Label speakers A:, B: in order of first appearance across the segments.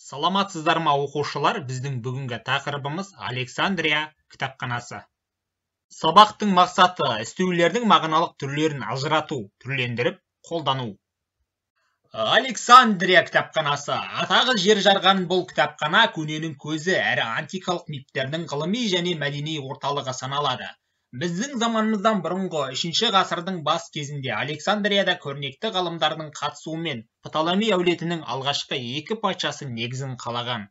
A: Саламатсыздар ма, оқушылар? Біздің бүгінгі тақырыбымыз Александрия кітапханасы. Сабақтың мақсаты: үстеулердің мағыналық түрлерін ажырату, түрлендіріп қолдану. Александрия кітапханасы. Атағы жер жарған бұл кітапхана көненің көзі әрі антикалық мифтердің ғылыми және мәдени орталығы саналады. Біздің заманымыздан бұрынғы 3 ғасырдың бас кезінде Александрияда көрнекті ғалымдардың қатысуымен Птоломей әулетінің алғашқы екі патшасы негізін қалаған.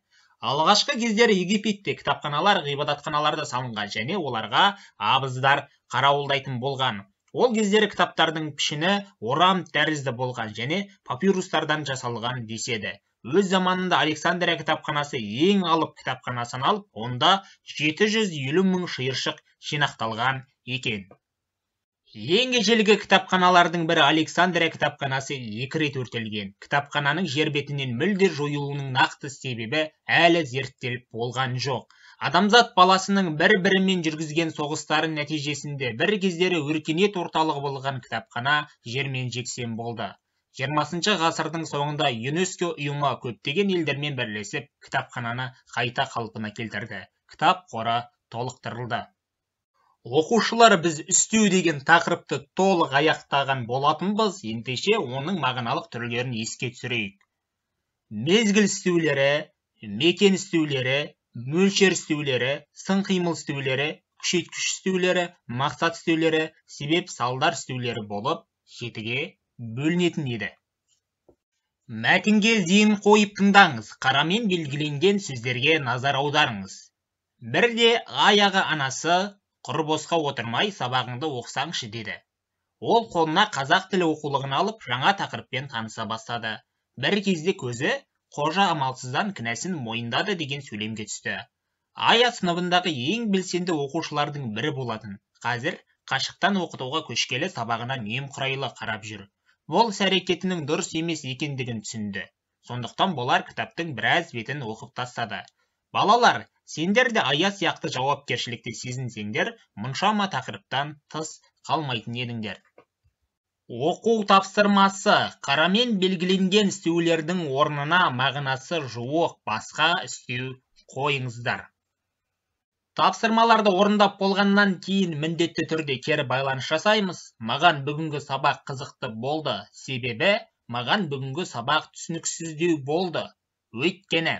A: Алғашқы кездері Египетте кітапханалар ғибадатханаларда салынған және оларға абыздар қарауылдайтын болған. Ол кездері кітаптардың пішіні орам тәрізді болған және папирустардан жасалған деседі. Өз заманында Александрия кітапханасы ең алып кітапхана саналып, онда 750 мың шиыршық жинақталған екен. Ең ежелгі кітапханалардың бірі Александрия кітапханасы 2 рет өртелген. Кітапхананың жер бетінен мүлде жойылуының нақты себебі әлі зерттеліп болған жоқ. Адамзат баласының бір-бірімен жүргізген соғыстарын нәтижесінде бір кездері өркениет орталығы болған кітапхана жермен жексен болды. 20 ғасырдың соңында ЮНЕСКО ұйымы көптеген елдермен бірлесіп кітапхананы қайта қалпына келтірді. Кітап қоры толықтырылды. Оқушылар, біз үстеу деген тақырыпты толық аяқтаған болатынбыз, ендеше оның мағыналық түрлерін еске түсірейік. Мезгіл үстеулері, мекен үстеулері, мөлшер үстеулері, сын қимыл үстеулері, күшейткіш үстеулері, мақсат үстеулері, себеп салдар үстеулері болып 7-ге бөлінетін еді. Мәтінге зейін қойып тыңдаңыз, қарамен белгіленген сөздерге назар аударыңыз. Бірде аяғы анасы құр босқа отырмай сабағыңды оқысаңшы деді. Ол қолына қазақ тілі оқулығын алып, жаңа тақырыппен таныса бастады. Бір кезде көзі Қожа амалсыздан кінәсін мойындады деген сөйлемге түсті. Ая сыныбындағы ең белсенді оқушылардың бірі болатын. Қазір қашықтан оқытуға көшкелі сабағына немқұрайлы қарап жүр. Бұл іс әрекетінің дұрыс емес екендігін түсінді. Сондықтан болар кітаптың біраз бетін оқып тастады. Балалар, сендер де Ая сияқты жауапкершілікті сезінсеңдер, мұншама тақырыптан тыс қалмайтын едіңдер. Оқу тапсырмасы: қарамен белгіленген үстеулердің орнына мағынасы жуық басқа үстеу қойыңыздар. Тапсырмаларды орындап болғаннан кейін міндетті түрде кері байланыс жасаймыз. Маған бүгінгі сабақ қызықты болды, себебі маған бүгінгі сабақ түсініксіздеу болды. Өйткені